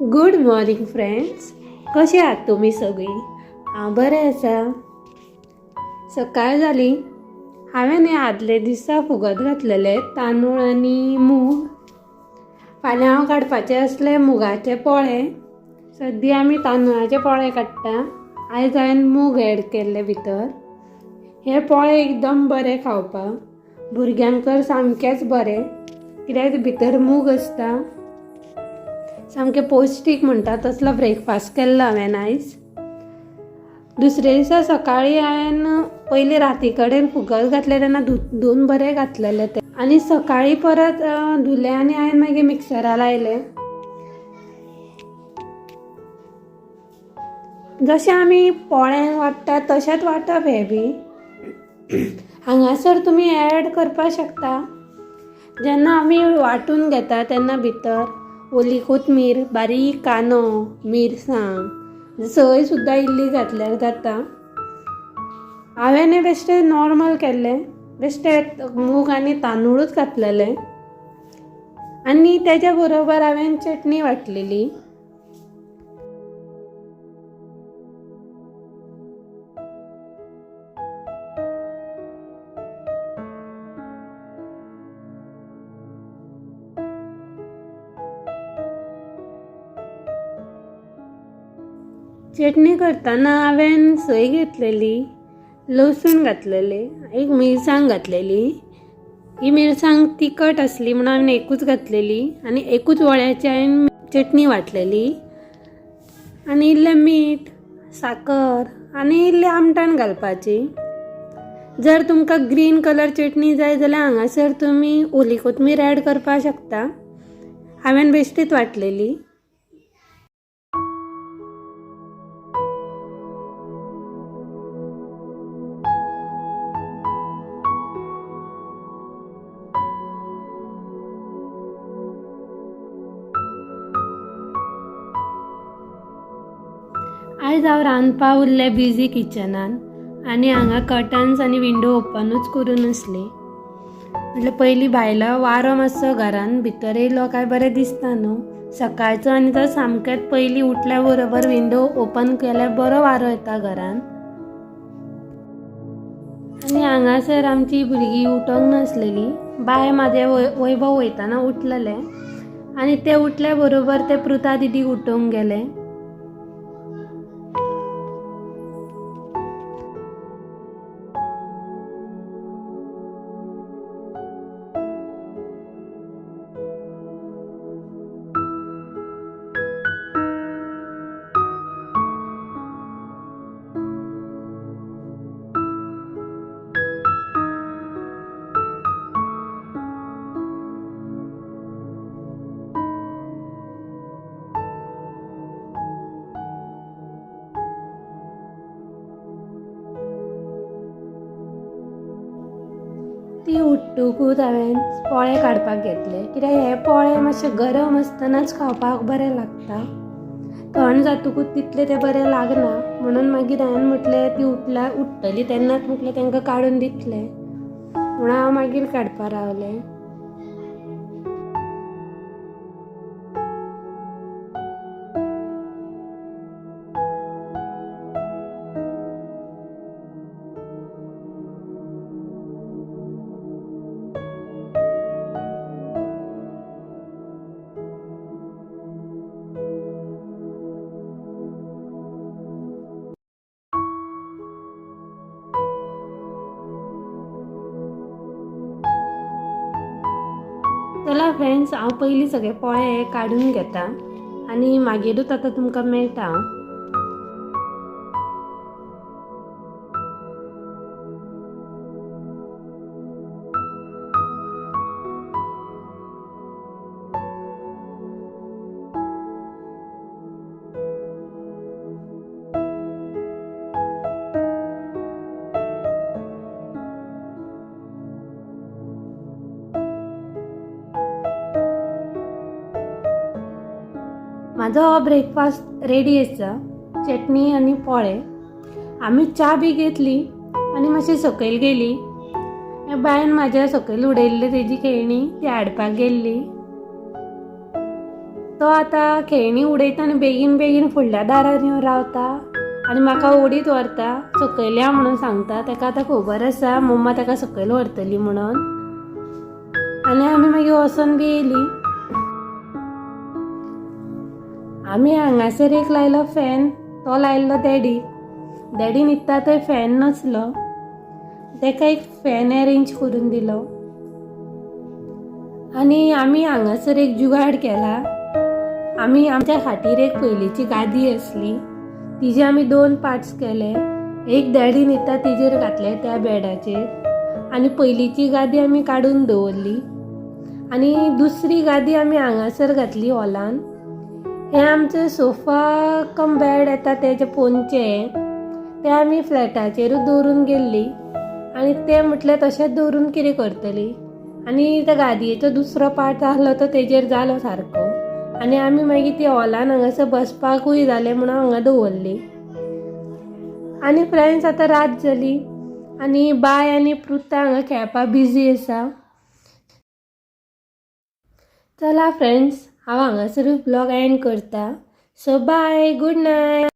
Good morning friends, कशे आहात तुमी सगळीं? हांव बरें आसा. सकाळ जाली. हांवें हे आदले दिसा फुगत घातलेले तांदूळ आनी मूग. फाल्यां हांव काडपाचे आसले मुगाचे पोळे. सद्या आमी तांदळाचे पोळे काडटा. आयज हांवें मूग एड केल्ले भितर. हे पोळे एकदम बरे खावपाक, भुरग्यांक तर सामकेच बरे, कित्याक भितर मूग आसता. सामकें पौश्टीक म्हणटा तसलो ब्रेकफास्ट केल्लो हांवें आयज. दुसरे दिसा सकाळीं हांवें पयलीं राती कडेन फुगत घातले तेन्ना धुवन बरें घातलेलें तें, आनी सकाळीं परत धुलें आनी हांवें मागीर मिक्सरा लायलें. जशें आमी पोळे वांट्टात तशेंच वांटप हें बी. हांगासर तुमी एड करपाक शकता. जेन्ना आमी वांटून घेता तेन्ना भितर ओली कोथमीर, बारीक कांदो, मिरसांग, सय सुद्दां इल्ली घातल्यार जाता. हांवें हें बेश्टें नॉर्मल केल्लें, बेश्टें मूग आनी तांदूळच घातलेले आनी तेज्या बरोबर हांवें चटणी वांटलेली. चटणी करतना हांवें सय घेतलेली, लसूण घातलेले, एक मिरसांग घातलेली. ही मिरसांग तिखट आसली म्हणून हांवें एकूच घातलेली आनी एकूच वळ्याची हांवें चटणी वांटलेली. आनी इल्लें मीठ, साकर आनी इल्लें आमटाण घालपाची. जर तुमकां ग्रीन कलर चटणी जाय जाल्यार हांगासर तुमी ओली कोथमीर एड करपाक शकता. हांवें बेश्टीच वांटलेली. आयज हांव रांदपा उरलें बिजी किचनान आनी हांगा कर्टन्स आनी विंडो ओपनूच करून आसली. म्हटल्यार पयलीं भायलो वारो मातसो घरान भितर येयलो काय बरें दिसता न्हू सकाळचो, आनी तो सामकेंच पयलीं उठल्या बरोबर विंडो ओपन केल्यार बरो वारो येता घरान. आनी हांगासर आमची भुरगीं उठोंक नासलेली. बाय म्हाजें वैभव वयतना उठलेलें आनी ते उठल्या बरोबर ते पृथा दिदीक उठोवंक गेले. ती उठ्ठकूच हांवें पोळे काडपाक घेतले, कित्याक हे पोळे मातशे गरम आसतनाच खावपाक बरें लागता. थंड जातकूच तितले ते बरें लागना, म्हणून मागीर हांवें म्हटलें ती उठ्ठली तेन्नाच म्हटलें तांकां काडून दितलें, म्हणून हांव मागीर काडपा रावलें. चला फ्रेंड्स, हांव पयलीं सगळे पोळे काडून घेता आनी मागीरूच आतां तुमकां मेळटा हांव. म्हाजो हो ब्रेकफास्ट रेडी आसा, चटणी आनी पोळे. आमी च्या बी घेतली आनी मातशी सकयल गेली. बायन म्हाज्या सकयल उडयल्ली तेजी खेळणी ती हाडपाक गेल्ली. तो आतां खेळणी उडयता आनी बेगीन बेगीन फुडल्या दारार येवन रावता आनी म्हाका ओडीत व्हरता, सकयल या म्हणून सांगता. ताका आतां खबर आसा मम्मा ताका सकयल व्हरतली म्हणून. आनी आमी मागीर वचोन बी येयली. आमी हांगासर एक लायलो फॅन, तो लायल्लो डॅडी. डॅडी न्हिदता थंय फॅन नासलो, ताका एक फॅन अरेंज करून दिलो. आनी आमी हांगासर एक जुगाड केला. आमी आमच्या खाटीर एक पयलींची गादी आसली, तिजे आमी दोन पार्ट्स केले. एक डॅडी न्हिदता तेजेर घातले त्या बेडाचेर आनी पयलींची गादी आमी काडून दवरली आनी दुसरी गादी आमी हांगासर घातली हॉलान. हे आमचे सोफा कम बेड येता तेजे पोनचे, ते आमी फ्लॅटाचेरूच दवरून गेल्ली आनी ते म्हटल्यार तशेंच दवरून कितें करतली. आनी त्या गादयेचो दुसरो पार्ट आहलो तो तेजेर जालो सारको आनी आमी मागीर ती हॉलान हांगासर बसपाकूय जालें म्हणून हांगा दवरली. आनी फ्रेंड्स, आतां रात जाली आनी बाय आनी पृथा हांगा खेळपाक बिजी आसा. चला फ्रेंड्स, हांव हांगासरूच ब्लॉग एंड करता. सो बाय, गूड नायट.